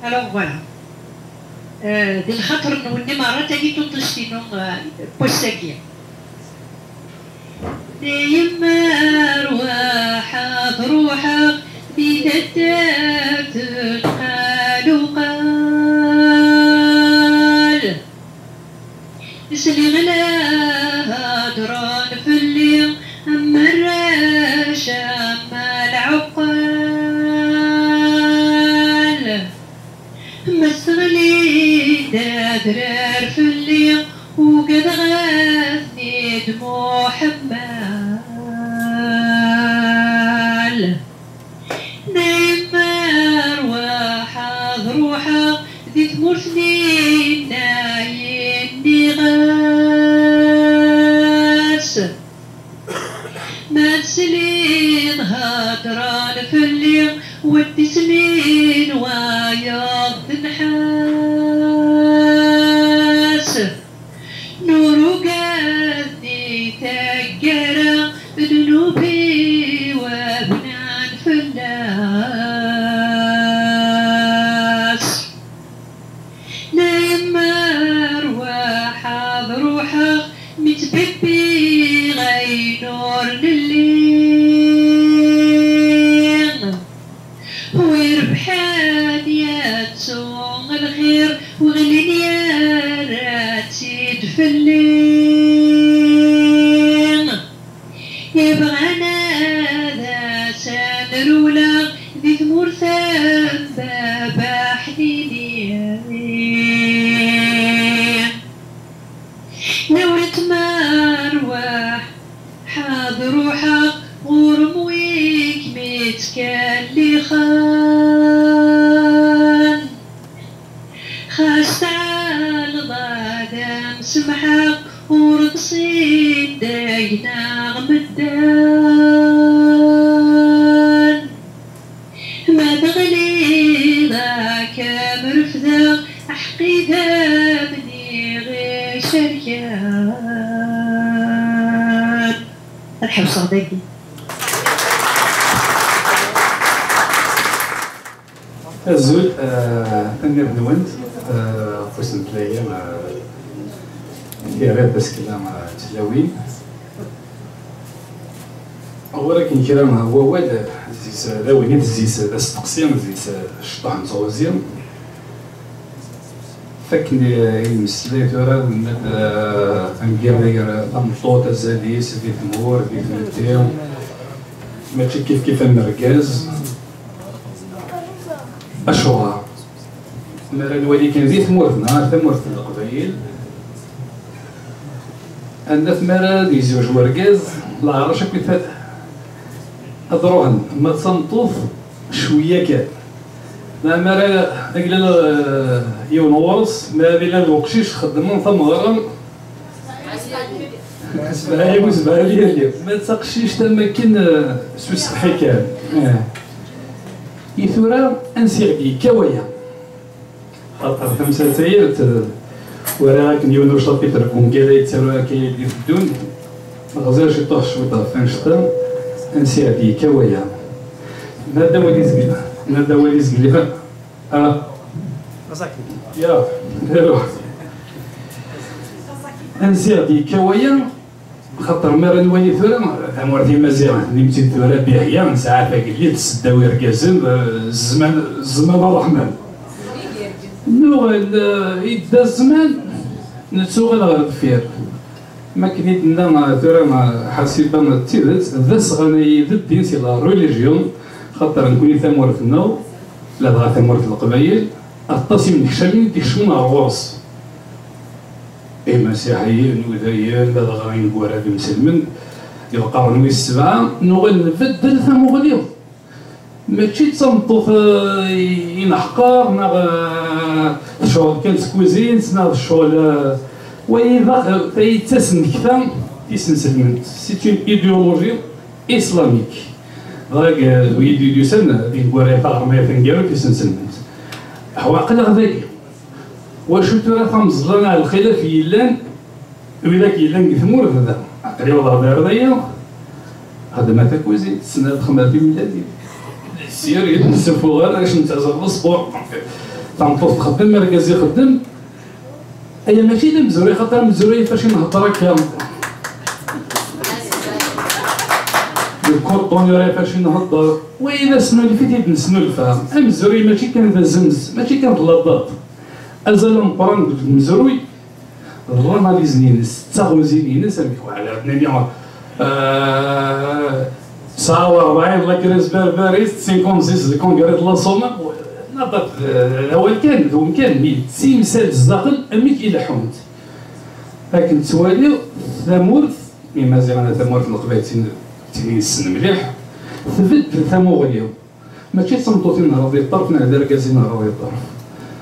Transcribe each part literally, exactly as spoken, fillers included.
Alors voilà. Euh, di lxaṭer-nwen i merra, tagi tuṭṭist-inu, euh, n wass-agi. Yemma rwaḥ ad ruḥeɣ di taddart n Qaluqal. Sliɣ la heddren fell-i am arrac am lɛeqqal. Ma sseɣlin-d adrar fell-i, ugadeɣ ad ten-id muḥemmal. Nna yemma rwaḥ ad ruḥeɣ di tmurt-nni, nna yenniɣ-as. Ma tesliḍ heddren fell-i, wa d isem-in wayeḍ d nnḥas. Nurugad di taggara, ddnub-iw bnan fell-as. Nna yemma rwaḥ ad ruḥeɣ, mi ttbibbiɣ ayen ur nelli. Wi rebḥen yettu lxir, wi ɣlin yerra-tt-id fell-i. Ibɣan ad as-nrewleɣ di tmurt am baba ḥnini. Nawret ma rwaḥ, ḥad ruḥeɣ ɣur-m wi kem-ittkellixen. Xas tɛelleḍ ad am-semḥeɣ, ur ḍsin deg-neɣ medden. Ma teɣliḍ ad kem-refdeɣ, aḥeqqi d amni ɣ-icerken. Ad ḥebseɣ dagi. Azul, eh, tanemmirt-nwent, eh, ɣef usentel-agi, eh, i tira tasekla, eh, d tlawin. Ɣur akken kra n wawal, zzi-s d awinit, zzi-s d asteqsi, zzi-s cṭuḥ n tɣuzi. Fakken i, i nmeslay tura, nenna-d, eh, amgired gar tameṭṭut, azal-is, di tmurt, di tmetti, mačči kif kif am urgaz. Acuɣer? Mi ara nwali kan di tmurt-nneɣ, tamurt n Leqbayel, ad naf mi ara ad yezweǧ wergaz, leɛrac akk i ta-, ad ruḥen, ma d tameṭṭut, cwiya kan. Meɛna mi ara aglal, eh, yiwen ɣur-s, mi ara d-ilal uqcic, xeddmen tameɣra, sebɛa u sebɛa liyali. Ma d taqcict am akken, eh, s usetḥi kan. Eh. I tura, ansi ɣ-d-yekka waya? Xaṭer tamsalt-agi, t-, walaɣ akken yiwen ucapitre deg wungal ay yettaru akka ay d-iteddun. Ɣziɣ ciṭuḥ cwiṭ ɣef wanect-a, ansi ɣ-d-yekka waya. Nadi awal izgil, nadi awal izgil, ah. Ya, iruḥ. Ansi ɣ-d-yekka waya? Xaṭer mi ara nwali tura, tamurt imaziɣen, nni-m-tt-id tura Biḥya, nesɛa tagellidt, seddaw irgazen, eh, zzman, zzman aṛeḥman. Nuɣal, eh, idda zzman, nettuɣal ɣer deffir. Mi akken i d-tenna, eh, tura, eh, Ḥasiba, d tidet, d asɣan ay d ddin, c'est la religion, xaṭer nekkni tamurt-nneɣ, ladɣa tamurt n Leqbayel, aṭas imnekcamen i d-ikecmen ɣer ɣur-s. Imasiḥiyen, udayen, ladɣa ineggura d imselmen, deg lqern wis sebɛa, nuɣal nbeddel tamuɣli. Mačči d tameṭṭut, eh, i neḥqer, neɣ, eh, tecɣel kan s tkuzint, neɣ tecɣel, eh, wayi d ax-, tayi d tasendekta tisenselment. C'est une idéologie islamique. Dɣa, eh, wid i d-yusan, eh, di tgara taɣermayt taneggarut tisenselment. Ḥwa aql-aɣ dagi. Wacu tura tameẓla neɣ lxilaf yellan, widak yellan deg tmurt da? Aql-i wwḍeɣ-d ar daya, xedmeɣ takuzint, ssneɣ ad xedmeɣ timellalin. Sir, ur nessufuɣ ara, acu nettaẓer d ṣṣbur. Tameṭṭut txeddem, argaz ixeddem. Aya mačči d amezruy, xaṭer amezruy fac i nhedder akka. Deg kuṭṭun yura fac i nhedder. Wagi d asnulef i t-id-nesnulfa. Amezruy mačči kan d azemz, mačči kan d la date. Azal ameqqran deg umezruy d l'analyse-ines, d taɣuzi-ines, amek waɛla ad nini, euh, tesɛa u rebɛin la crise berberiste, cinquante-six le congrès de la Somme, la date, euh, d awal kan, d umkan, mi d timsal zdaxel, amek i leḥḥunt. Akken ttwaliɣ, tamurt, Imaziɣen, tamurt n Leqbayel tin, tin yessen mliḥ, tbeddel tamuɣli. Mačči d tameṭṭut i nehreḍ di ṭṭerf, neɣ d argaz i nehreḍ di ṭṭerf.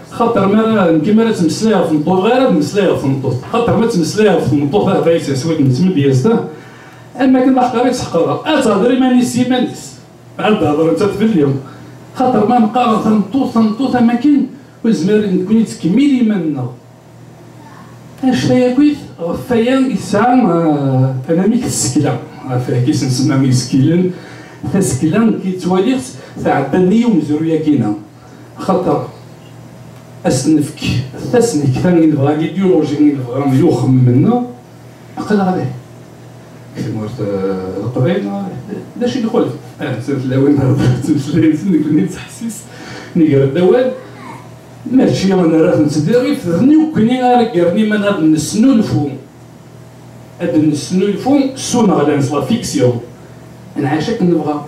Xaṭer mi ara, nekki mi ara ttmeslayeɣ ɣef tmeṭṭut, ɣer ad meslayeɣ ɣef tmeṭṭut. Xaṭer ma ttmeslayeɣ ɣef tmeṭṭut, ah, tayes-is wid n tmedyaz-a, am akken d aḥqar i tt-ḥeqreɣ. Ad tehder iman-is s iman-is. Ad d-tehder nettat fell-i. Xaṭer ma neqqar tameṭṭut, tameṭṭut, am akken ur nezmir nekkni ad nettkemmil iman-nneɣ. Annect-a yakk-it, ɣef waya i tesɛa, eh, anamek tsekla, ɣef wayagi i s-nsemma isekkilen, tasekla nekk i ttwaliɣ-tt tɛedda nnig umezruy-agi-ina. Axaṭer ad s-nefk tasnekta i nebɣa, l'idéologie i nebɣa i uxemmem-nneɣ, aql-aɣ da. Deg tmurt, eh, Leqbayel, d acu i d-iqul? Ah, tlawin ttmeslayen-sen, nekkni nettḥessis, nger-d awal. Mačči ad nerra-ten ttderrift, d nekkni ara yerren iman ad nesnulfu. Ad nesnulfu s uneɣlan, s la fiction. Nɛac akken nebɣa.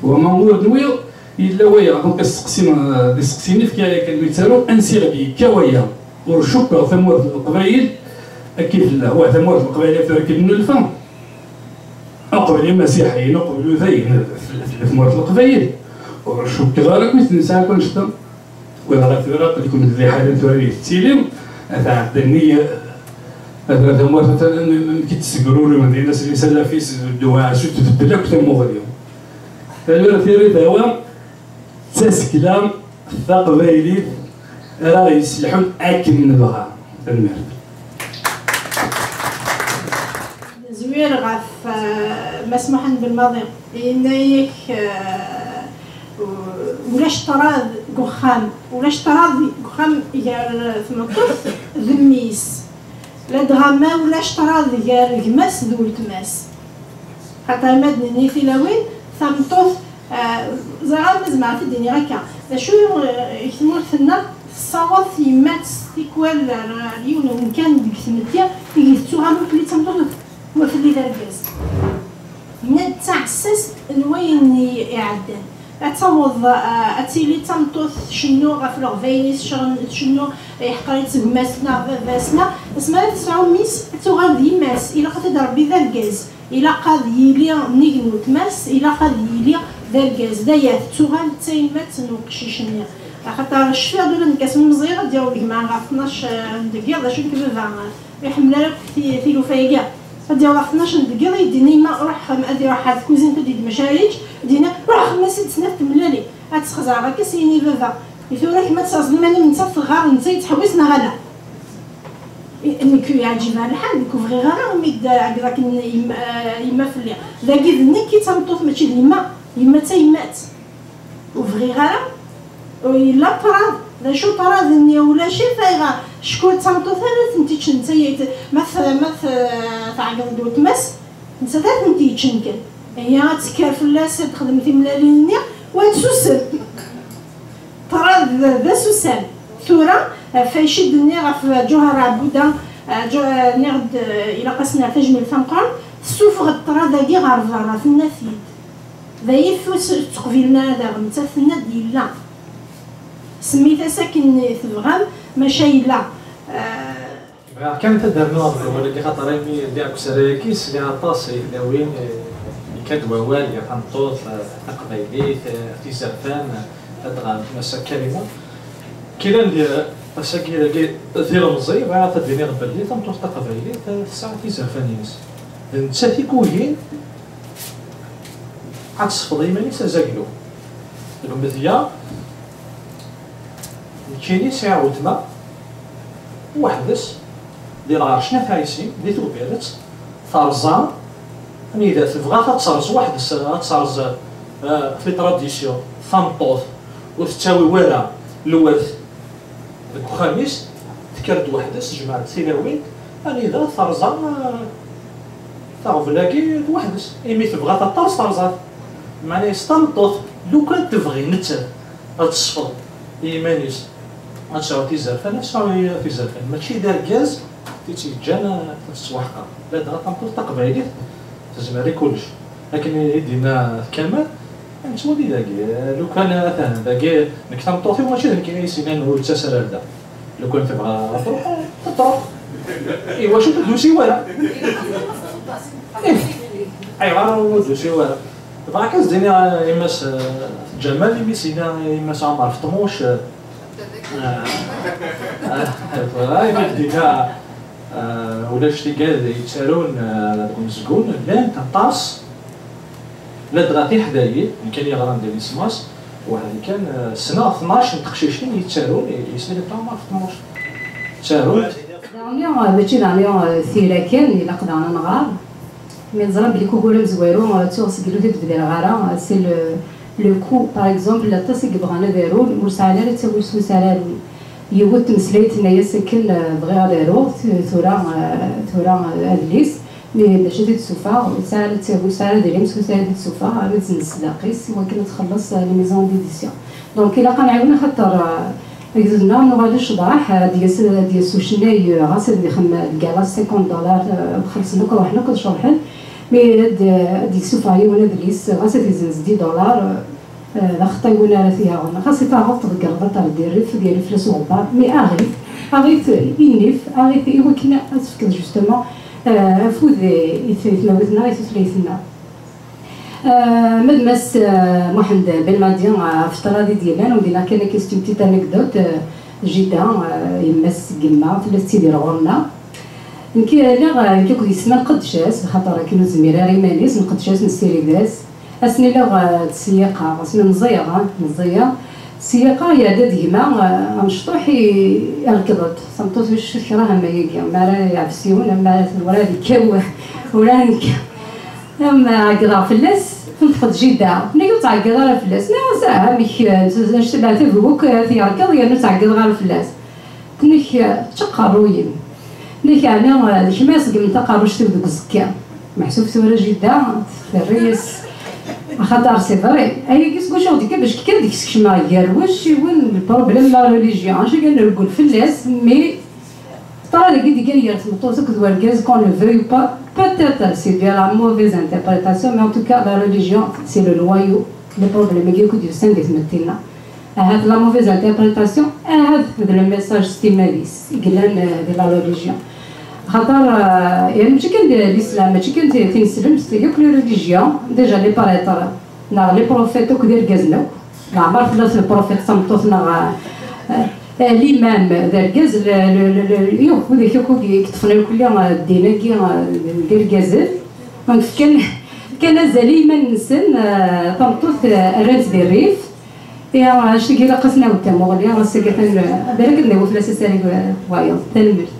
Wama ur nwiɣ, yella waya, donc asteqsi, eh, d isteqsi-nni fkiɣ yakan mi ttaruɣ, ansi ɣ-d-yekka waya? Ur cukkeɣ tamurt n Leqbayel akka i tella. Wah, tamurt n Leqbayel akka i tennulfa. Uqbel imasiḥiyen, uqbel udayen, tella, tella tmurt n Leqbayel. Ur cukkeɣ ara akk i ten-nesɛa akk annect-a. Wala ɣer tura, aql-iken di liḥala tura i tettili, ad tɛedda nniya, ad tamurt, ad nekk i d-tessegrurem, din as lisalaf-is, ddwa, s tbeddel akk tamuɣli. Tura tiri tawa, d tasekla taqbaylit ara ɣ-yesselḥun akken nebɣa. Tanemmirt. Zwir ɣef, eh, Mass Muḥend Belmaḍi, yenna-yak, eh, ulac ṭṭrad deg uxxam, ulac ṭṭrad deg uxxam gar tmeṭṭut d mmi-s, ladɣa ma ulac ṭṭrad gar gma-s d weltma-s. Xaṭer ma d-nenni tilawin, tameṭṭut, eh, ẓriɣ ma zemreɣ ad t-id-iniɣ akka. D acu, eh, deg tmurt-nneɣ tessaweḍ tyemmat tikwal ar, ar yiwen n umkan deg tmetti ideg tettuɣal ur telli d tameṭṭut, ur telli d argaz. Netta d taɛessast n wayen i iɛeddan. Ad taweḍ, eh, ad tili d tameṭṭut tcennu ɣef leɣbayen-is, tcen-, tcennu iḥqer-itt gma-s neɣ baba-s, neɣ asmi ara tesɛu mmi-s, ad tuɣal d yemma-s. Ilaq ad t-id-rebbi d argaz. Ilaq ad yili nnig n weltma-s, ilaq ad yili d argaz. D aya, tettuɣal d tayemmat n uqcic-nni. Axaṭer cfiɣ-d ula d nekk asmi meẓẓiyeɣ, ad d-yaweḍ gma ɣer tnac, eh, n deg yiḍ, d acu nekk baba, eh, ur iḥemmel ara akk ti-, tilufa-agi. Ad d-yaweḍ ɣer tnac n deg yiḍ, ad yi-d-yini yemma, ruḥ xem-, ad iruḥ ɣer tkuzint, ad d-yedmec ara yečč, ad d-yini, ruḥ xem-as-d snat temlalin. Ad tt-xezɛeɣ akka, s yini baba. I tura kemm ad tesɛeẓẓed iman-im, netta teɣɣar, netta yettḥewwis neɣ ala? I-, nekk yeɛǧib-aɣ lḥal, nekk ur bɣiɣ ara imi d-ɛeggeḍ akken yemma, yemma fell-i. Dagi d nekk i d tameṭṭut, mačči d yemma. Yemma d tayemmat. Ur bɣiɣ ara. Ur yella ṭṭrad. D acu ṭṭrad-nni? Ulac-it. Ayɣer? Cckur d tameṭṭut ara tent-iččen. Netta yet-, ma t-, ma t-, tɛeggeḍ-d weltma-s, nettat ad tent-yeččen kan. Ihi ad tekker fell-as, ad texdem timellalin-nni, u ad tsusem. Ṭṭrad d, d asusam. Tura, ɣef acu i d-nniɣ ɣef Ǧuher Ɛebbuda, eh, Ǧu-, eh, nniɣ-d, eh, ilaq-as ad nerr tajmilt tameqqrant, tessufeɣ-d ṭṭrad-agi ɣer berra, tenna-t-id. D ayif ur s-, ur tt-qbilen ara daɣen, nettat tenna-d yella. Semmit-as akken tebɣam, maca yella. Eh, Bɣiɣ kan ad d-rnuɣ ɣef wawal-agi, xaṭer imi lliɣ deg usarag-agi, sliɣ aṭas i tlawin, eh, yekka-d wawal gar tameṭṭut, eh, taqbaylit, eh, tizerfan, eh, ladɣa Massa Karima. Kra n di-, ass-agi dagi d ilemẓi, bɣiɣ ad d-iniɣ belli tameṭṭut taqbaylit, eh, tesɛa tizerfan-ines. D nettat i yugin ad tesfeḍ iman-is azaglu. Deg umedya, nekkini sɛiɣ weltma, weḥd-s, di lɣerc n At Ɛisin, di Tubiret, terẓa, anida tebɣa ad terẓ weḥd-s, ad terẓ, eh, ɣef les traditions, tameṭṭut, ur tettawi wara lwert Deg uxxam-is, tekker-d weḥd-s, tejmeɛ-d tilawin, anida terẓa, eh, taɣbel-agi d weḥd-s. Imi tebɣa taṭṭerst, terẓa-t. Meɛna s tameṭṭut, lukan tebɣi nettat ad tesfeḍ i yiman-is, ad tesɛu tizerfan, ad tesɛu tizerfan. Mačči d argaz i tt-yeǧǧan ad tettwaḥqer. Ladɣa tameṭṭut taqbaylit tezmer i kullec. Akken i d-yenna Kamal, nettwali dagi, lukan atan dagi, nekk tameṭṭut-iw mačči d nekk i s-yennan ur ttas ara ar da. Lukan tebɣa ad truḥ, ad truḥ. Iwacu ur d-tusi wara? Ih, ayɣer ur d-tusi wara? Bɣa kan s-d-iniɣ i Mass, eh, Ǧamal, imi s-yenna i Mass Ɛmer Feṭmuc, eh, eh, eh, imi d-yenna, eh, ulac tigad yettarun, eh, deg umezgun, llant aṭas, ladɣa tiḥdayin, nekk kan yeɣran di lismas, weḥd-i kan, eh, ssneɣ tnac n teqcicin yettarun, yesla-d Ɛmer Feṭmuc. Ttarun. Daɣen, eh, mačči daɣen, eh, tira kan, ilaq daɣen ad nɣer. Mi neẓra belli ugur amezwaru, eh, ttuɣ seg ur t-id-bdireɣ ara, eh, c'est le, le coup. Par exemple, aṭas i yebɣan ad arun, ur sɛan ara ttawil s wacu ara arun. Yiwet tmeslayt tenna-yas akken, eh, bɣiɣ ad aruɣ, t-, tura, eh, tura, eh, adlis, mi bac ad t-id-tessufeɣ, ur tesɛi ara ttawil, ur tesɛi ara adrim, ur tesɛi ara ad t-id-tessufeɣ, ara tzenz s ddaq-is, i wakken ad txelleṣ, eh, la maison d'édition. Donc, ilaq ad nɛiwen axaṭer, eh, agdud-nneɣ nuɣal lecḍaḥ, ad d-yas, ad d-yas ucennay, eh, ɣas ad ixem lgala cinquante dollars, eh, ad xellṣen akk, ruḥen akk ad ceḍḥen. Mi ad, ad d-yessufeɣ yiwen adlis, ɣas ad izenz dix dollars, eh, d axeṭṭay win ara t-yaɣen. Ɣas i taɣeḍ tḍeggreḍ aṭer d irrif, ad yerri fell-as uɣebbar, mais aɣ-it, aɣ-it i nnif, aɣ-it i wakken ad tefkeḍ justement, eh, afud i, i tmawit-nneɣ, i tutlayt-nneɣ. Eh, ma d Mass, eh, Muḥend Belmadi, eh, ɣef ṭṭrad i d-yellan, ur d-yenna kan akka, c'est une petite anecdote, eh, jida, eh, yemma-s n yemma, tella tettidir ɣur-neɣ. Nekk, lliɣ, eh, nekk akked yesma nqeddec-as, xaṭer akken ur tezmir ara iman-is, nqeddec-as, nessirid-as. Ass-nni lliɣ, eh, ttseyyiqeɣ, asmi meẓẓiyeɣ, eh, meẓẓiyeɣ, ttseyyiqeɣ, iɛedda-d gma, eh, amecṭuḥ i, irkeḍ-d. Tameṭṭut-iw tekṛeh ama-agi, mi ara yeɛfes yiwen, ama ara t-, werɛad ikkaw, werɛad ikkaw. Am ɛeggḍeɣ fell-as, tenṭeq-d jida. Nekk ur ttɛeggiḍ ara fell-as. Nniɣ-as, ah, amek, eh, s-, s-, leɛtab-iw akk, eh, ad t-yerkeḍ, yernu ur ttɛeggiḍeɣ ara fell-as. Tenna-k, eh, tečča aqerruy-im. Tenna-k, ɛni, eh, d kemm ara ṣeggmen taqerruct-iw deg uẓekka? Meḥsub tura jida terra-yas. Axaṭer c'est vrai. Ayagi seg wacu ɣ-d-ikka, bac kan deg-s kecmeɣ gar wacciwen, le problème de la religion. Acu kan nreggel fell-as, mais ṭṭrad-agi d-igan gar tmeṭṭut akked wergaz, qu'on le veuille pas, peut-être c'est dû à la mauvaise interprétation, mais en tout cas la religion c'est le noyau, le problème-agi akk d-yusan di tmetti-nneɣ. Ahat la mauvaise interprétation, ahat d le message s timmad-is i yellan, euh, di la religion. Xaṭer, euh, yani mačči kan d l'islam, mačči kan d tineslemt, yakk les religions, déjà les prêtres, neɣ les prophètes akk d irgazen akk. Leɛmer tella le prophète d tameṭṭut neɣ, euh, euh, l'imam d argaz, le, le, le, le, yakk widak akk i yeṭṭfen irkelli, euh, ddin-agi, euh, d irgazen. Donc fkan, fkan azal i yiman-nsen, euh, tameṭṭut, euh, rran-tt di rrif. Ihi, annect-agi ilaq ad s-nawi tamuɣli, ass-agi atan, balak ad nawi fell-as asarag, eh, wayeḍ. Tanemmirt.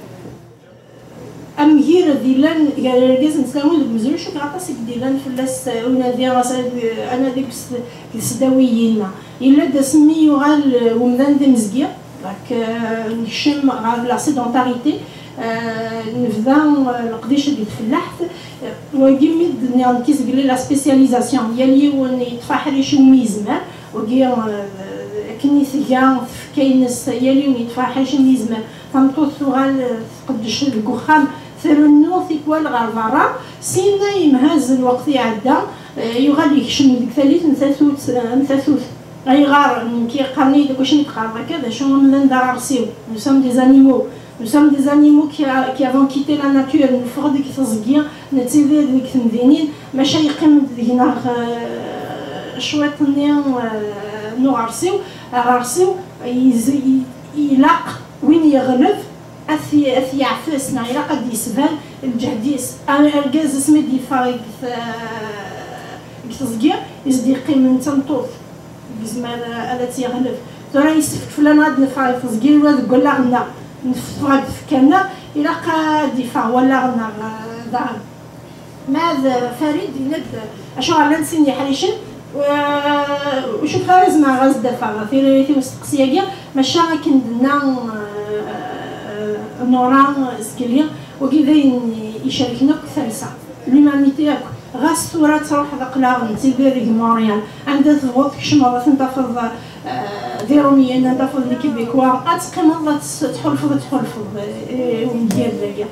Amgired yellan gar irgazen d tlawin deg umezruy, cukkeɣ aṭas i d-yellan fell-as, eh, unadi, ɣas ad, anadi deg s-, deg tesdawiyin. Yella-d asmi yuɣal, eh, umdan d imezgi, donc, eh, nekcem ɣer la sédentarité, eh, nebda, eh, leqdic deg tfellaḥt, eh, wagi mi d-nniɣ nekk i zgelli la spécialisation, yal yiwen yeṭṭef aḥric iwumi yezmer, wagi, eh, akken i tga tfekka-ines, yal yiwen yeṭṭef aḥric iwumi yezmer. Tameṭṭut tuɣal, eh, tqeddec deg uxxam, trennu tikwal ɣer berra, syenna yemhaz lweqt iɛedda, eh, yuɣal yekcem deg tallit n tatut, eh, n tatut. Ayɣer nekk qqaren-iyi-d akk acu i d-qqareḍ akka, d acu amdan d aɣersiw, nous sommes des animaux, nous sommes des animaux qui, a- qui avons quitté la nature, neffeɣ-d deg teẓgi, nettidir deg temdinin, maca yeqqim-d deg-neɣ, eh, cwiṭ-nni, eh, n uɣersiw. Aɣersiw yez- y- ilaq win yeɣleb ad t- ad t-yeɛfes, neɣ ilaq ad d-yesban lǧehd-is. A- argaz asmi d-yeffeɣ deg t- deg teẓgi, i s-d-yeqqimen d tameṭṭut, yezmer ad tt-yeɣleb. Tura yessefk fell-aneɣ ad neffeɣ deg teẓgi, ula deg wallaɣ-nneɣ, neffeɣ deg tfekka-nneɣ, ilaq ad d-yeffeɣ wallaɣ-nneɣ, eh, daɣen. Ma d Farid yenna-d acuɣer llan sin yeḥricen, eh, ur cukkeɣ ara zemreɣ ad s-d-afeɣ tiririt i usteqsi-agi, maca akken d-tenna, eh, Nora Zgeli, wagi d ayen icerken akk talsa, l'humanité akk. Ɣas tura ad truḥeḍ aql-aɣ nettidir deg Montréal, anda tebɣuḍ tkecmeḍ ad ten-tafeḍ, eh, d Iṛumyen, ad tafeḍ d Ikibikwa, ad teqqimeḍ ad tes-, tḥulfeḍ, ad tḥulfeḍ, eh, i umgired-agi.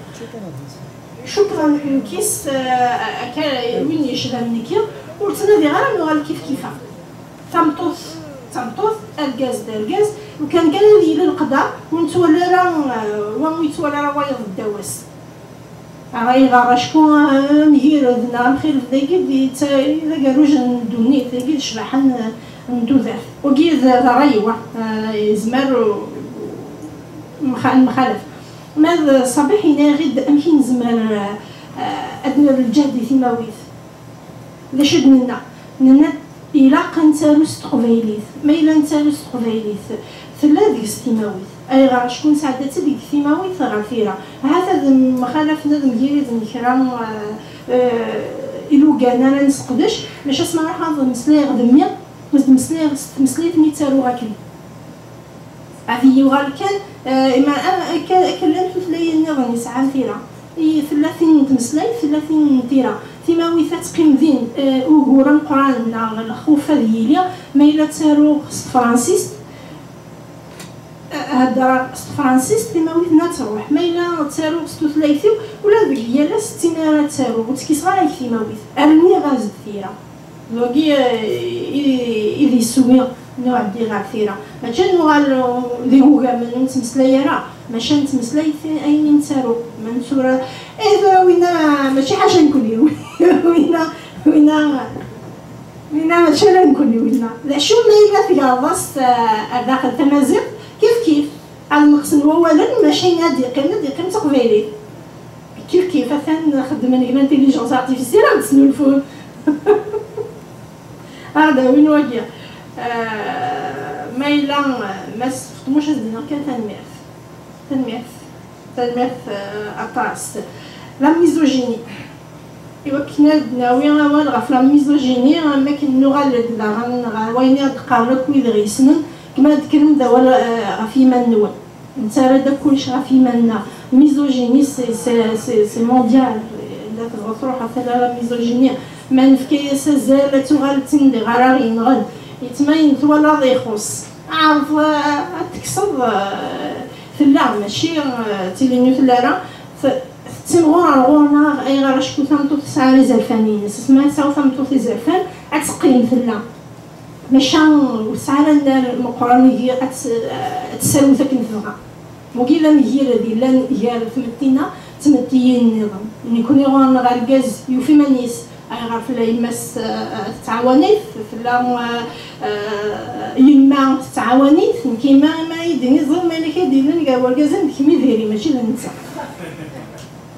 Cukkeɣ nekkis, eh, akka win yecban nekki, ur ttnadiɣ ara nuɣal kif kifa. Tameṭṭut d tameṭṭut, argaz d argaz, lukan kan ad yili leqder, ur nettwali ara, eh, wa ur yettwali ara wayeḍ ddaw-as. Ayɣer acku amgired neɣ amxilef dagi d, d agerruj n ddunit, dagi d ccbaḥa n, n tudert. Wagi d, d ṛṛay-iw, eh, yezmer u-, mxa-, nemxalaf. Ma d Ṣabiḥ yenna-yaɣ-id amek i nezmer, eh, ad nerr lǧehd i timawit. D acu i d-nenna? Nenna ilaq ad nettaru s teqbaylit. Ma yella nettaru s teqbaylit, tella deg-s timawit. Ayɣer? Acku nesɛedda-tt-id deg timawit ɣer tira. Ahat ad mxalafen, ad mgirid n kra, eh, eh, ilugan ara nesseqdec, maca asma ruḥeɣ ad meslayeɣ d mmi, ad meslayeɣ s tmeslayt-nni ttaruɣ akken. Ad iyi-yuɣal kan, eh, ima-, a-, akka, akka llant tutlayin nniḍen yesɛan tira. I, tella tin n tmeslayt, tella tin n tira. Timawit ad teqqim din, eh, ugur ameqqran neɣ lxuf ad yili. Ma yella ttaruɣ s tefransist, eh, heddreɣ s tefransist, timawit-nni ad truḥ. Ma yella ttaruɣ s tutlayt-iw, ula deg yal ass d tin ara ttaruɣ, ur ttkiseɣ ara deg timawit. Rniɣ-as-d tira. D wagi, eh, i, i d iswi n uɛeddi ɣer tira. Mačči ad nuɣal, eh, d igugamen ur nettmeslay ara, maca nettmeslay ti-, ayen i nettaru. Ma nettura, eh, tura winna mačči ḥaca nekni. Winna, winna, winna mačči ala nekni, winna. D acu ma yella tgerḍ-as, eh, ar daxel tamaziɣt, kif kif. Ad neqsen wawalen, maca ad yeqqim, ad yeqqim d taqbaylit. Kif kif, atan xeddmen deg l'intelligence artificielle, ad d-snulfun. Ad d-awin wagi. Eh, ma yella, eh, Mass Feṭmuc, ad s-d-iniɣ kan tanemmirt. Tanemmirt. Tanemmirt, eh, aṭas. La misogynie. I wakken ad d-nawi awal ɣef la misogynie, am wakken nuɣal-d daɣen ɣer wayen i ɣ-d-qqaren akk wid ɣ-yessnen, kma ad d-tekrem d awal, eh, ɣef yiman-nwen. Nettarra-d akk kullec ɣef yiman-nneɣ. Misogynie, c'est, c'est, c'est, c'est mondial. Anda tebɣa truḥ, atan la misogynie. Ma nefka-yas azal, ad tuɣal d tin di ɣer aɣ-yenɣen. Yettmayen twalaḍ ixuṣ. Ɛreḍ, eh, ad tekkseḍ, eh, tella, mačči, eh, d tili-nni ur telli ara. T-, tettimɣur ar ɣur-neɣ, ayɣer? Acku tameṭṭut tesɛa izerfan-ines. Asmi ara tesɛu tameṭṭut izerfan, ad teqqim tella. Maca ur tesɛi ara nnar meqqren i ad tt-, ad tserwet akken tebɣa. Wagi d amgired yellan gar tmetti-nneɣ d tmettiyin nniḍen. Nekni ɣur-neɣ argaz yufa iman-is, ayɣer tella yemma-s, eh, eh, tettɛawan-it, tella, eh, eh, yemma tettɛawan-it, nekk yemma ma i d-iniẓer ma yella kra d-yellan gar wergazen d kemm i diri, mačči d netta.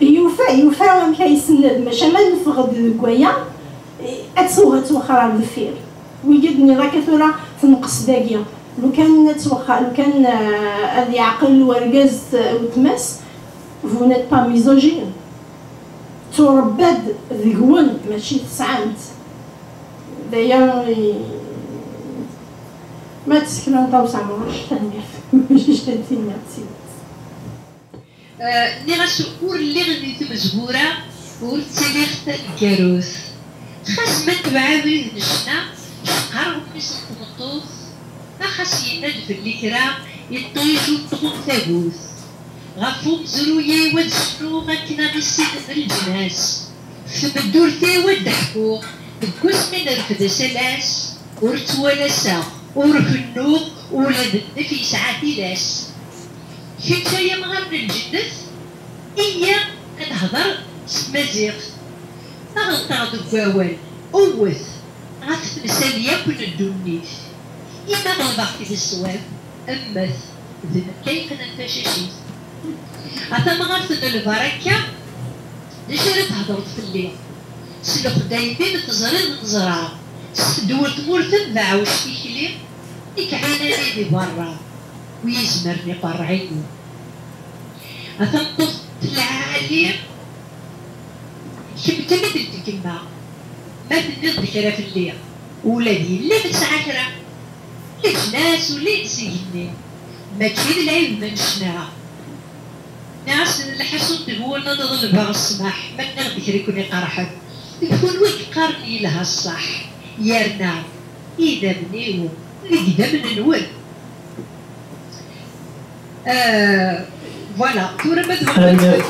Yufa, yufa amek ay isenned, maca ma neffeɣ-d deg waya, ad tuɣ, ad twexxer ar deffir. Wigi d-nniḍ akka tura tenqes dagi. Lukan ad twexxer, lukan, eh, ad yeɛqel wergaz, eh, weltma-s, vous n'êtes pas misogyne. Turebba-d deg-wen, mačči tesɛam-tt. D aya i, ma d-tsekla n Ṭawes Ɛemruc, tanemmirt. Mačči d tin-nniɣ d tidet. Eh, nniɣ-as ur lliɣ di tmezgura, ur ttiliɣ taneggarut. Xas ma tebɛed id n ccna, qqareɣ mmi-s n tmeṭṭut, ma xas yenna-d fell-i kra, iṭij ur tɣum tagut. Ɣef umezruy-iw ad cnuɣ akken ad issinen leǧnas. F tmeddurt-iw ad d-ḥkuɣ, deg wasmi nerfed asalas, ur ttwalaseɣ, ur kennuɣ, ula d nnif yesɛa tilas. Kečč ay amɣar n lǧennet, iyya ad nehder s tmaziɣt. Aɣet-aɣ deg wawal, ewwet ɣef temsal yakk n ddunit. Imi ɣelbeɣ-k di ṣṣwab, mmet, d nekk ay yeqnan tacacit. A tamɣart n lbarakka, d acu ara thedreḍ fell-i? S lexdayem-im teẓriḍ neẓra, s tedwel tmurt-m d aɛewj tikli, i k-ɛinani di berra, wi izemren iqerreɛ-iyi. A tameṭṭut n lɛali, kemm d tamidelt n yemma, ma tenniḍ-d kra fell-i, ula d yelli-m tesɛa kra. Leǧnas ulayen s igenni, mačči d lɛib ma necna. Nniɣ-asen lḥaṣun deg-wen ad ḍelbeɣ ssmaḥ, ma nniɣ-d kra i ken-iqerḥen. D kunwi i yeqqaren yelha ṣṣeḥ, yerna idammen-iw deg idammen-nwen. Euh, voilà, tura ma d-, tanemmirt,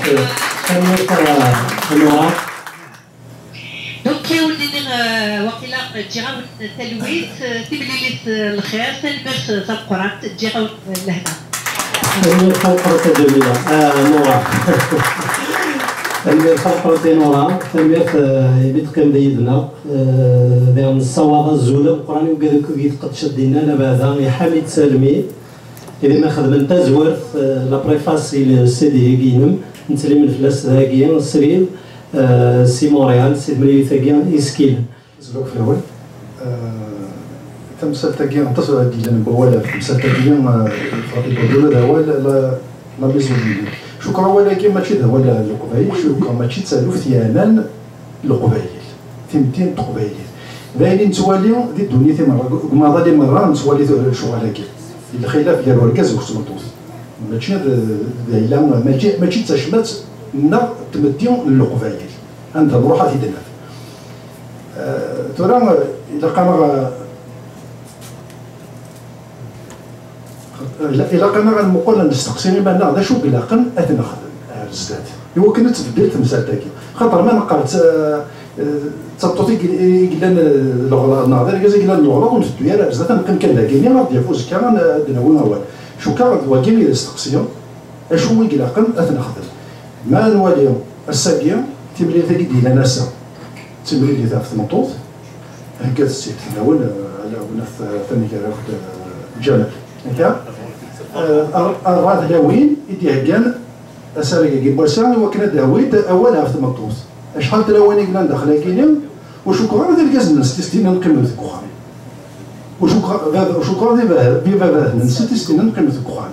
tanemmirt a Nora. Donc, awen-nini, euh, waqila ǧǧiɣ-awen talwit, euh, timlilit, euh, lxir, tanemmirt, euh, tameqqrant, ǧǧiɣ-awen, euh, lehna. Tanemmirt tameqqrant a Ǧamila. Ah, Nora. Tanemmirt tameqqrant i Nora. Tanemmirt, euh, imi teqqimeḍ yid-neɣ. Euh, diɣ nessawaḍ azul ameqqran i wigad akk i tqeddceḍ dinna, labeɛda i Ḥamid Salmi. Imi xedmen tazwart, euh, la préface i le C D-agi-inem, nettlimen fell-as dagi, srid, euh, si Montréal, si temlilit-agi iskilen. Zluk fell-awen. Euh, tamsalt-agi, aṭas ara d-yellan n wawal ɣef temsalt-agi, euh, Farid Badula d awal, la, la misogynie. Cukkeɣ awal-agi mačči d awal n Leqbayel, cukkeɣ mačči d taluft yeɛnan Leqbayel, timetti n teqbaylit. D ayen i nettwali di ddunit i merra, deg umaḍal i merra nettwali lecɣal-agi. Lxilaf gar urgaz akked tmeṭṭut. Mačči d, d ayla, mačči, mačči d tacmat neɣ d tmetti n Leqbayel. Anda nruḥ ad t-id-naf. Eh, tura, eh, ilaq-aneɣ, eh, Ila-, ilaq-aneɣ ad nmuqel, ad nesteqsi iman-nneɣ d acu i ilaqen ad t-nexdem ar zdat, i wakken ad tbeddel temsalt-agi. Xaṭer ma neqqar d ta-, eh, d tameṭṭut i i yellan, eh, leɣlaḍ, neɣ d argaz i yellan leɣlaḍ, ur nteddu ara ar zdat, ad neqqim kan dagi-nni, ad d-yaf uzekka, ad n-, ad d-nawi awal. Cukkeɣ d wagi i d asteqsi, acu i ilaqen ad t-nexdem. Ma nwali ass-agi, timlilit-agi d-yellan ass-a, d timlilit ɣef tmeṭṭut, Heggat-tt-id fell-awen, eh, ala wnat, eh, taneggarut, eh, Ǧamal. Akka? Eh, ar-, arbaɛ tlawin i d-iheggan asarag-agi n wass-a i wakken ad d-awint awal ɣef tmeṭṭut. Acḥal tlawin i yellan daxel-agi-ni, ur cukkeɣ ara d irgazen-nsent i s-d-yennan qqimet deg uxxam. Ur cukkeɣ, ur cukkeɣ d iba-, d ibabaten-nsent i s-d-yennan qqimet deg uxxam.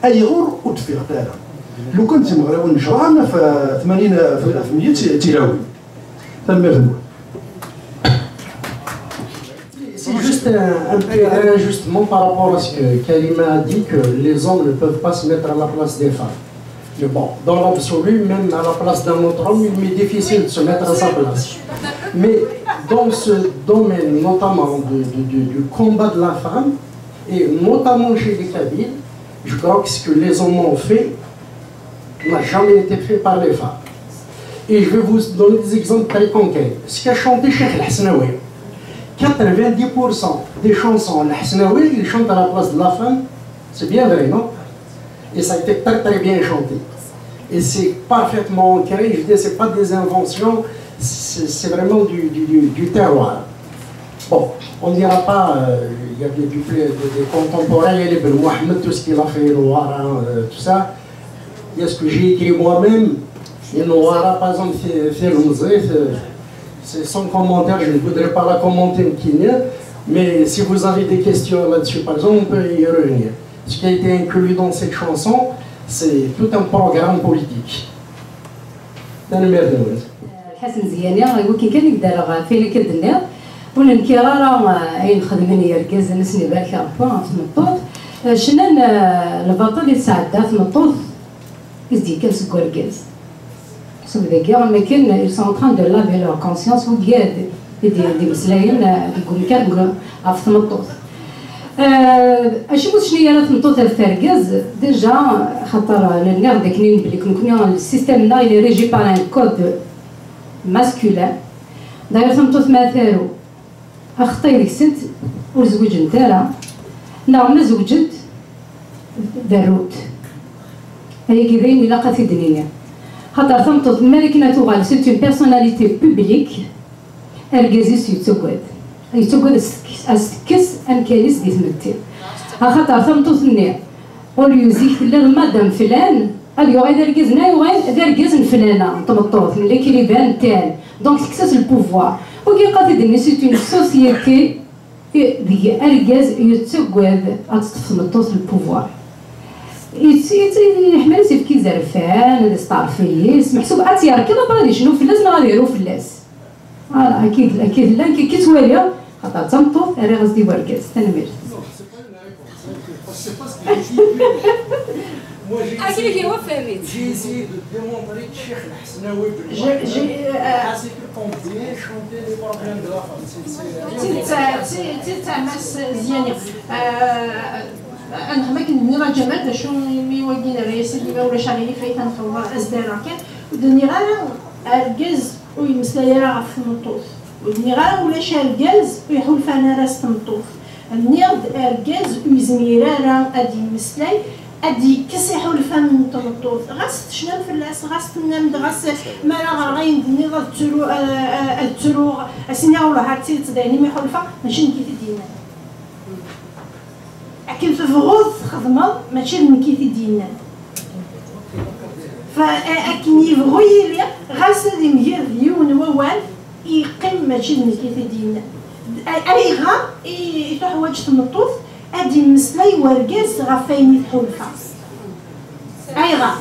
Ayɣer ur d-ffiɣent ara? Lukan d timeɣriwin n ccreɛ, naf, eh, tmanyin, eh, ɣef meyya d ti-, d tilawin. Tanemmirt-nwen. C'est juste un, un petit ajustement par rapport à ce que Karima a dit, que les hommes ne peuvent pas se mettre à la place des femmes. Mais bon, dans l'absolu, même à la place d'un autre homme, il m'est difficile de se mettre à sa place. Mais dans ce domaine, notamment du, du, du, du combat de la femme, et notamment chez les Kabyles, je crois que ce que les hommes ont fait n'a jamais été fait par les femmes. Et je vais vous donner des exemples très concrets. Ce qu'a chanté Cheikh El Hasnaoui, quatre-vingt-dix pour cent des chansons El Hasnaoui, il chante à la place de la femme. C'est bien vrai, non? Et ça a été très, très bien chanté. Et c'est parfaitement ancré, je dis, c'est pas des inventions, c'est c'est vraiment du, du, du, du terroir. Bon, on n'ira pas, euh, il y a des, du play- des, des contemporains, il y a les Ben Mohamed, tout ce qu'il a fait, Noir, hein, euh, tout ça. Il y a ce que j'ai écrit moi-même, et Noir, par exemple, c'est c'est le musée, c'est- c'est sans commentaire, je ne voudrais pas la commenter, mais si vous avez des questions là-dessus, par exemple, on peut y revenir. Ce qui a été inclus dans cette chanson, c'est tout un programme politique. Tanemmirt-nwen. Lḥasen Ziyani, i wakken kan i d-rreɣ ɣef wayen akka d-tenniḍ, ur nenkiṛ ara, eh, ayen xedmen yergazen, ad sen-ibarek Ṛebbi, ɣef tmeṭṭut. Eh, cnan, eh, lbaṭel i tesɛedda tmeṭṭut i s-d-yekkan seg urgaz. Ḥseb dagi am akken ils sont en train de laver leur conscience, wigad i d-, d-imeslayen, eh, deg umkan ɣef tmeṭṭut. Eh, acimi ur tecni ara tmeṭṭut ɣef urgaz? Déjà, xaṭer, eh, nniɣ-d akken belli nekkni, le système-nneɣ il est régi par un code masculin. D'ailleurs, tameṭṭut ma taru, axeṭṭay deg-sent ur zwiǧent ara, neɣ ma zewǧent, berrunt. Ayagi d ayen ilaq ad t-id-nini. Xaṭer tameṭṭut, mi ara akken ad tuɣal, c'est une personnalité publique, argaz-is yettagad. Yettagad ad s-tekkes, ad s-tekkes amkan-is di tmetti. Axaṭer tameṭṭut-nni, au lieu zik tella d madame flan, ad yuɣal d argaz, neɣ yuɣal d argaz n flana, n tmeṭṭut, n l'écrivain, n tal. Donc, tekkes-as le pouvoir. Wagi, qad id-nni, c'est une société i-, deg argaz yettagad ad teṭṭef tmeṭṭut le pouvoir. Yett-, yett-, yeḥmel ad s-yefk izerfan, ad isteɛref fell-as, meḥsub ad tt-yerkeḍ, après ad yecnu fell-as neɣ ad iru fell-as. Voilà, akka i d-, akka i d-, akka i ttwaliɣ, xaṭer d tameṭṭut, rriɣ-as-d i wergaz. Tanemmirt. J'ai essayé de démontrer que Cheikh Al-Hasnaoui, je, je, euh, c'est un pont de chanter les problèmes de la femme. C'est, c'est, c'est, c'est, c'est, c'est, c'est, euh, Anehma akken d-nniɣ a Ǧamal, d acu imi wagi nerra-yas-id, ma ulac aɣilif ay t-nxelḍ asdara kan, ur d-nniɣ ara argaz ur yemmeslay ara ɣef tmeṭṭut, ur d-nniɣ ara ulac argaz ur iḥulfan ara s tmeṭṭut. Nniɣ-d argaz ur yezmir ara ad yemmeslay, ad d-yekkes iḥulfan n tmeṭṭut. Ɣas tecnam fell-as, ɣas tennam-d, ɣas mi ara ɣreɣ ayen d-tenniḍ ad ttru-, ad, ad, ad ttruɣ, ad s-iniɣ wellah ar d tidet d ayen imi ḥulfaɣ, mačči nekk i t-id-yennan. Akken tebɣuḍ txedmeḍ, mačči d nekk i t-id-yennan. Fa-, a-, akken yebɣu yili, ɣas ad imger d yiwen wawal, yeqqim mačči d nekk i t-id-yennan. A-, ayɣer i, i tuḥwaǧ tmeṭṭut ad d-yemmeslay wergaz ɣef wayen i tḥulfa? Ayɣer?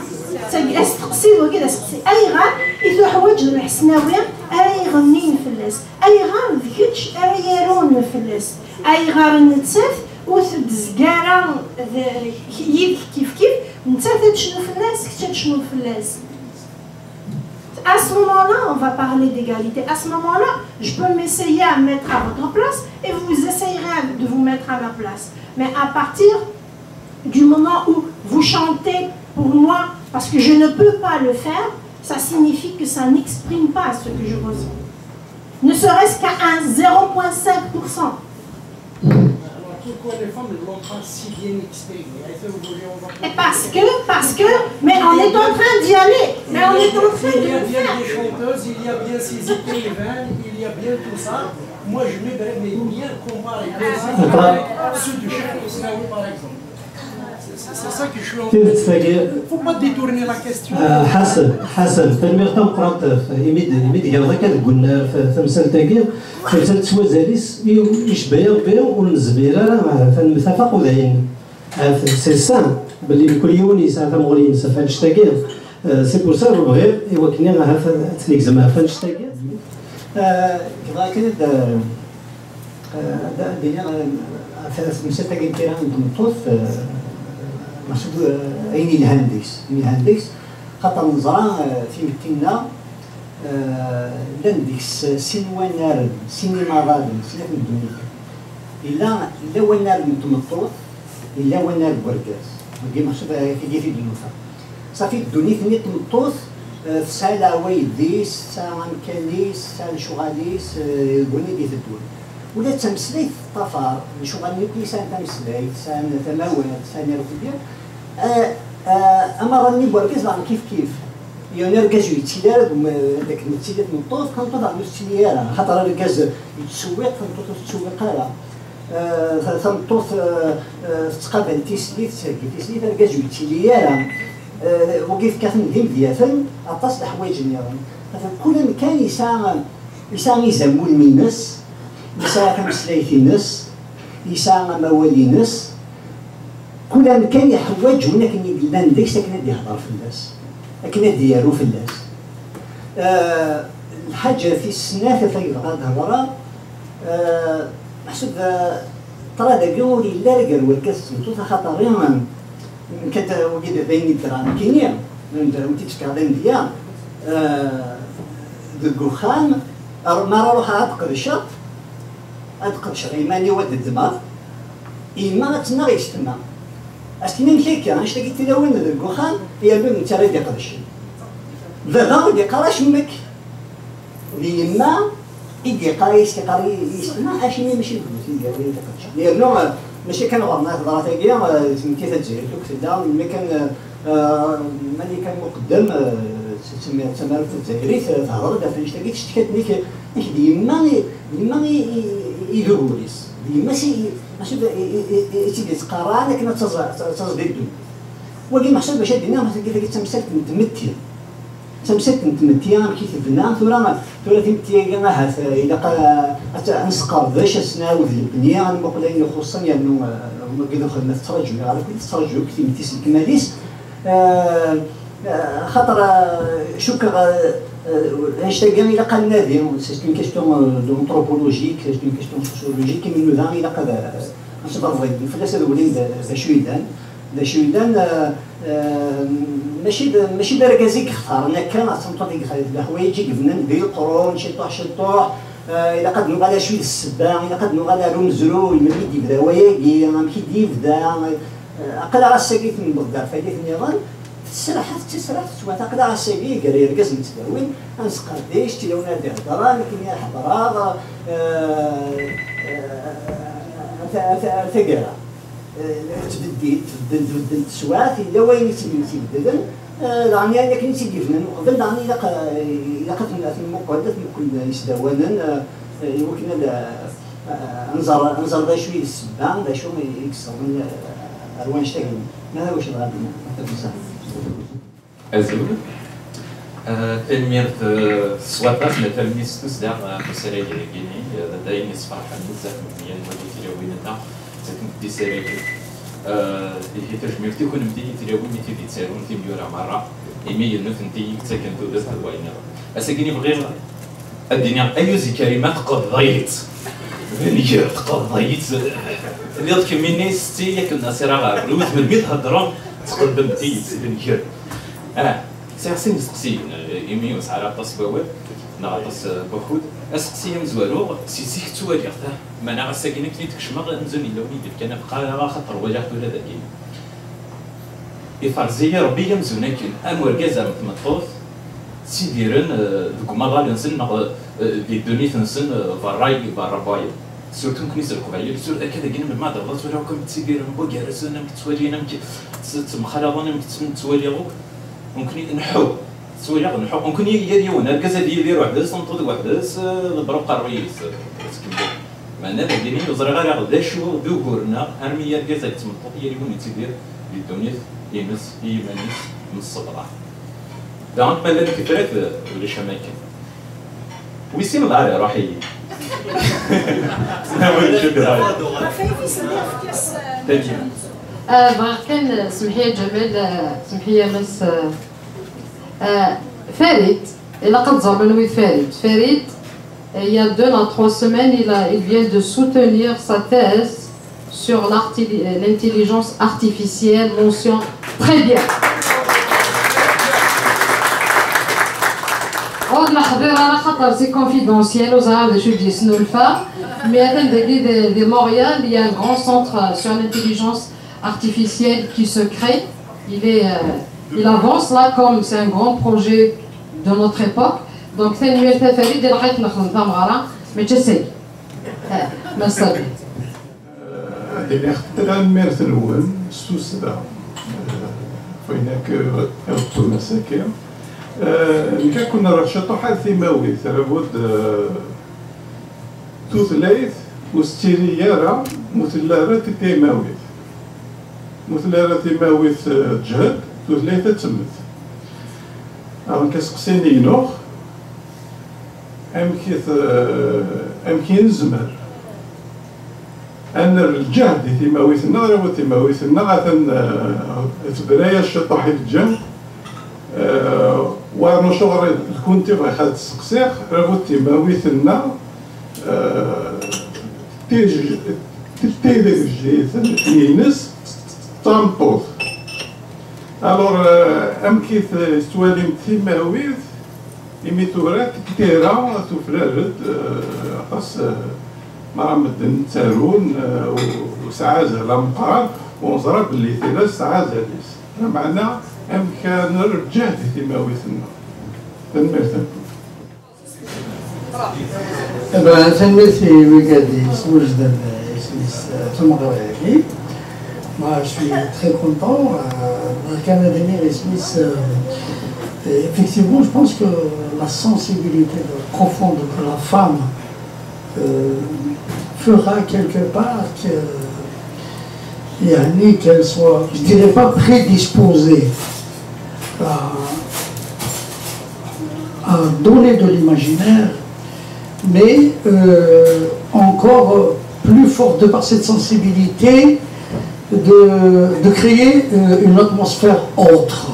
Tagi, asteqsi d wagi d asteqsi. Ayɣer i tuḥwaǧ Lḥesnawi ara iɣennin fell-as? Ayɣer d kečč ara yarun fell-as? Ayɣer nettat ur tezga ara d, yid-k kifkif, nettat ad tecnu fell-as, kečč ad tecnuḍ fell-as? À ce moment-là, on va parler d'égalité. À ce moment-là, je peux m'essayer à me mettre à votre place et vous essayerez de vous mettre à ma place. Mais à partir du moment où vous chantez pour moi, parce que je ne peux pas le faire, ça signifie que ça n'exprime pas ce que je ressens. Ne serait-ce qu'à un zéro point cinq pour cent. Alors, pourquoi les femmes ne l'ont pas si bien exprimé? Et parce que, parce que, mais on est en train d'y aller, mais on est en train de le faire. Il y a bien des chanteuses, il y a bien ces écrivains, il y a bien tout ça. Moi, je m'aimerais bien comparer ceux de Cheikh Isnaoui, par exemple. C'est, c'est ça que je suis en train de dire. Faut pas détourner la question. Ah, Ḥasan, Ḥasan, tanemmirt tameqqrant ɣef imi d-, imi d-greḍ akka deg unnar f-, tamsalt-agi, tamsalt s wazal-is, i, icebba-yaɣ Rebbi ur nezmir ara, ahat, ad nemtafaq u dayen. Ahat, c'est ça, belli mkul yiwen yesɛa tamuɣli-ines ɣef annect-agi. Euh, c'est pour ça ur bɣiɣ i wakken ahat ad tt-negzem ɣef annect-agi. Euh, bɣiɣ kan ad, euh, ad, ad d-iniɣ, euh, ɣef temsalt-agi n tira n tmeṭṭut, euh, meḥsub, euh, ayen yelhan deg-s, ayen yelhan deg-s, xaṭer neẓra, euh, timetti-nneɣ, euh, llan deg-s sin wannaren, sin imaḍaden, snat n ddunit. Yella, yella wannar n tmeṭṭut, yella wannar n wergaz. Wagi meḥsub, eh, tigi i d-nufa. Safi ddunit-nni n tmeṭṭut, eh, tesɛa leɛwayed-is, tesɛa amkan-is, tesɛa lecɣal-is, eh, deg wayen i d-iteddun. Ula d tameslayt teṭṭafar, lecɣal-nni akk sɛan tameslayt, sɛan tamawalt, sɛan irkelli. Eh, eh, amaḍal-nni n wergaz daɣen kif kif. Yiwen argaz ur yettili ara d um-, d akken tettili tmeṭṭut, tameṭṭut daɣen ur tettili ara. Axaṭer argaz yettṣewwiq, tameṭṭut ur tettṣewwiq ara. Eh, ta-, tameṭṭut, eh, eh, tettqabal tislit, tettheggi tislit, argaz ur yettili ara. Eh, wagi yefka-ten d imedyaten, aṭas n leḥwayeǧ nniḍen. Atan kul amkan yesɛa, yesɛa izamulem-ines, yesɛa tameslayt-ines, yesɛa amawal-ines. Kul amkan iḥwaǧ win akken i yellan deg-s akken ad d-ihder fell-as, akken ad d-yaru fell-as. Eh, lḥaǧa tis snat ɣef ay bɣiɣ ad hedreɣ, eh, meḥsub, eh, ṭṭrad-agi ur yelli ara gar wergaz d tmeṭṭut, axaṭer, eh, nekk ad, wagi d ayen i d-ddreɣ nekkini, d ayen i d-ddreɣ, ur t-id-fkiɣ d amedya, eh, deg uxxam, ar-, mi ara ruḥeɣ ad qedceɣ, ad qedceɣ iman-iw, ad ddmeɣ, yemma ad tennaɣ yessetma. Ad s-tini: "Amek akka, annect-agi n tilawin deg uxxam, yernu d netta ara d-iqedcen." Baba ur d-iqqar acemmek. D yemma i d-iqqar, i s-iqqar i yessetma, acimi mačči d nutni i d-iqedcen. Yernu, eh, mačči kan ɣur-neɣ teḍra tagi, eh, d tmetti tazzayrit akk tella, melmi kan, eh, Eh, mani kan uqeddem, eh, s-, s-, d tamarut tazzayrit, eh, tehder-d ɣef annect-agi, tectka-d nek, nek d yemma i, d yemma i, i, i, i d ugur-is. D yemma-s i, i, mačči d, i, i, i, i tt-id-yettqarran akken ad taẓ-, ad taẓ di ddunit. Wagi meḥsub, mačči ad d-iniɣ, mačči tagi d tamsalt n tmetti. D tamsalt n tmetti, amek i tebna. Tura, tura timetti-agi ahat, eh, ilaq, eh, ad tt-, ad nesqerdec, ad s-nɛawed lebni, ad nmuqel ayen ixuṣṣen, yernu, eh, wagi d lxedma tettraǧu, yeɣra akk tettraǧu akk timetti s lekmal-is. Eh, eh, xaṭer, eh, cukkeɣ, eh, eh, annect-agi ilaq ad nadi, c'est une question, euh, d'anthropologique, c'est une question sociologique, imi nuda ilaq ad, eh, ad nṣebber fell-as, ad walin d, d acu yellan. D acu yellan, eh, eh, mačči d, mačči d argaz i yextaren akka, d tameṭṭut i yextaren, d leḥwayeǧ i yebnan di leqrun, ciṭuḥ, ciṭuḥ, eh, ilaq ad nuɣal acu i d ssebba, ilaq ad nuɣal ar umezruy, melmi i d-yebda wayagi, amek i d-yebda, eh, aql-aɣ ass-agi tnewweḍ-d ɣer tallit nniḍen, tettraḥ, tettisraḥ, tettwata, aql-aɣ ass-agi gar yergazen d tlawin, ad nesqerdic, d tilawin ara d-iheddren, nekkini ad ḥeḍreɣ, eh, eh, ar ta-, ar ta-, ar taggara. Eh, tbeddel, tbeddel, tbeddel teswiɛt, yella wayen i tt-, i tt-ibeddlen, eh, daɣen ayen akken i tt-id-yebnan uqbel, daɣen ilaq, eh, ilaq ad ten-, ad ten-nmuqel, ad nmuqel isdawanen, eh, eh, i wakken ad, eh, ad nẓer, ad nẓer d acu i d ssebba, d acu i, i yessawḍen, eh, ar wanect-agi. Ma d acu dɣa din, ma d acu. Azul. Ah, tanemmirt, ah, s waṭas n talmist tussda, ah, ɣef usarag-agi-nni, ah, d ayen yesferḥen bezzaf, nekni ad nwali tilawin-nneɣ, ttaken-d isaragen. Ah, ihi tajmilt i kunemti i tilawin i tid yettarun timyura merra, imi d nutenti i yettaken tudert d wayen nniḍen. Ass-agi-nni bɣiɣ ad d-iniɣ, ay uzi Karima, tqebḍeḍ-iyi-tt. D nnger, tqebḍeḍ-iyi-tt. Lliɣ kemmini setti, yak n Nasira ɣer Lewt, melmi theddreḍ, tqeddmeḍ-iyi-tt, d nnger. Ah, sɛiɣ sin isteqsiyen, eh, imi ur sɛiɣ aṭas n wawal, neɣ aṭas, eh, n wakud. Asteqsi amezwaru, si zik ttwaliɣ-t, ah, meɛna ass-agi akken i d-kecmeɣ, amzun yella win i d-ifkan afeqqar, axaṭer walaɣ-t ula dagi. Iferz-iyi Rebbi amzun akken, am urgaz am tmeṭṭut, ttidiren, eh, deg umaḍal-nsen neɣ, eh, di ddunit-nsen, eh, berra, berra n wayeḍ. Surtout nekkni s Leqbayel, sur-, akka dagi melmi ad d-tawḍeḍ tura akk amek ttidiren, amek gar-asen, amek ttwalin, amek tt-, ttemxalaḍen, amek tt-, ttwaliɣ akk. Nekkni nḥu, ttwaliɣ nḥu. Nekkni yal yiwen, argaz ad yidir weḥd-s, tameṭṭut weḥd-s, eh, ḍebber uqerruy-is, eh, tettkemmil. Meɛna dagini ur ẓriɣ ara d acu d ugur-nneɣ, armi argaz akked tmeṭṭut yal yiwen yettidir di ddunit-ines i yiman-is msebḍa. Daɣen ma llan tifrat, ulac am akken. Wis sin dɣa iruḥ-iyi. Ɣef ay d-isem-, efk-as, eh, Tagi. Ah, bɣiɣ kan, eh, semḥ-iyi a Ǧamal, eh, semḥ-iyi a Mass, eh, eh, Farid, ilaq ad ẓren anwa i d Farid. Farid, eh, il y a deux à trois semaines, il a, il vient de soutenir sa thèse sur l'arti-, l'intelligence artificielle, mention très bien. Ur d-nexdir ara xaṭer c'est confidentiel, ur ẓriɣ d acu i d-yesnulfa, mais atan dagi di, di Montréal, il y a un grand centre sur l'intelligence artificielle qui se crée. Il est, euh, il avance là comme c'est un grand projet de notre époque. Donc, tanemmirt a Farid, ilaq ad nexdem tameɣra, mačči ass-agi. Ah, ma ṣṣabi. Ad iniɣ tanemmirt-nwen s tussda, eh, ɣef wayen akk ibeṭṭun ass-agi. Eh, nekk ad ken-rreɣ ciṭuḥ ar timawit, ara bud, eh, tutlayt ur tettili ara, mu tella ara timawit. Mu tella ara timawit, eh, teǧhed, tutlayt ad temmet. Aɣen aseqsi-nni-inu, amek i t-, amek i nezmer ad nerr lǧehd i timawit-nneɣ, ara bud timawit-nneɣ atan, eh, tebra-yas ciṭuḥ i teǧǧa, eh, war n ucuɣer d kunti bɣiɣ ad tseqsiɣ, ara bud timawit-nneɣ, eh, tij-, tigejdit-ines d tameṭṭut. Alors, eh, amek i t-, tettwalimt timawit? Imi tura tira tufrar-d, eh, aṭas, eh, mara medden ttarun, eh, u-, u tesɛa azal ameqqran, u neẓra belli tira tesɛa azal-is. Lameɛna, amek ara nerr lǧehd i timawit-nneɣ? Tanemmirt-nwen. Eh ben, tanemmirt i wigad yeswejden, eh, isem-is, eh, tameɣra-agi. Moi, je suis très content. Euh, kan ad iniɣ isem-is, euh, et effectivement, je pense que la sensibilité profonde de la femme, euh, fera quelque part que, يعني, qu'elle soit, je dirais pas prédisposée à, à donner de l'imaginaire, mais, euh, encore plus forte de par cette sensibilité de, de créer, euh, une atmosphère autre.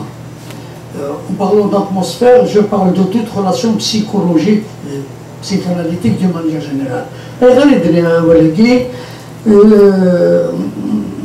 Euh, en parlant d'atmosphère, je parle de toute relation psychologique et psychanalytique d'une manière générale. Et غير الدنيا ولكن، euh,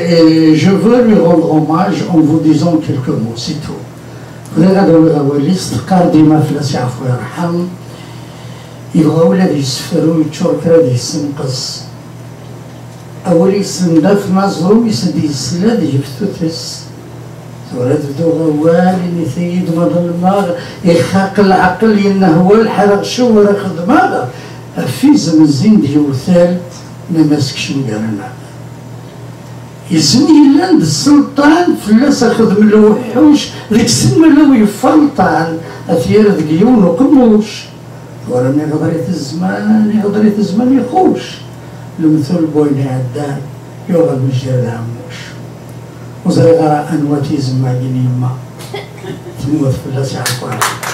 et je veux lui rendre hommage en vous disant quelques mots, c'est tout. Bɣiɣ ad awiɣ awal-is, teqqar dima fell-as yeɛfu yerḥem. Yebɣa ula ad yessefru, yeččur kra ad yessenqes. Awal-is n dat Maẓum i s-d-yesla d yiftutes. Tura ad bduɣ awal, init-iyi-d ma ḍelmeɣ, ixaq leɛqel, yennehwa lḥal, ɣer cewwer xedmeɣ, ɣef izem zzin-d yewtal, nnan-as kcem gar-aneɣ. Isem yellan d sselṭan, fell-as a xedm lewḥuc, deg-sen ma law yefalṭan, a t-yerr deg yiwen uqemmuc. Tura mi ɣedrit zzman, i ɣedrit zzman ixuc. Lemtul n wayen iɛeddan, yuɣal mejjir d ɛemmuc. Ur ẓriɣ ara anwa tizemmagin yemma. Temmut fell-as iɛeqqwan.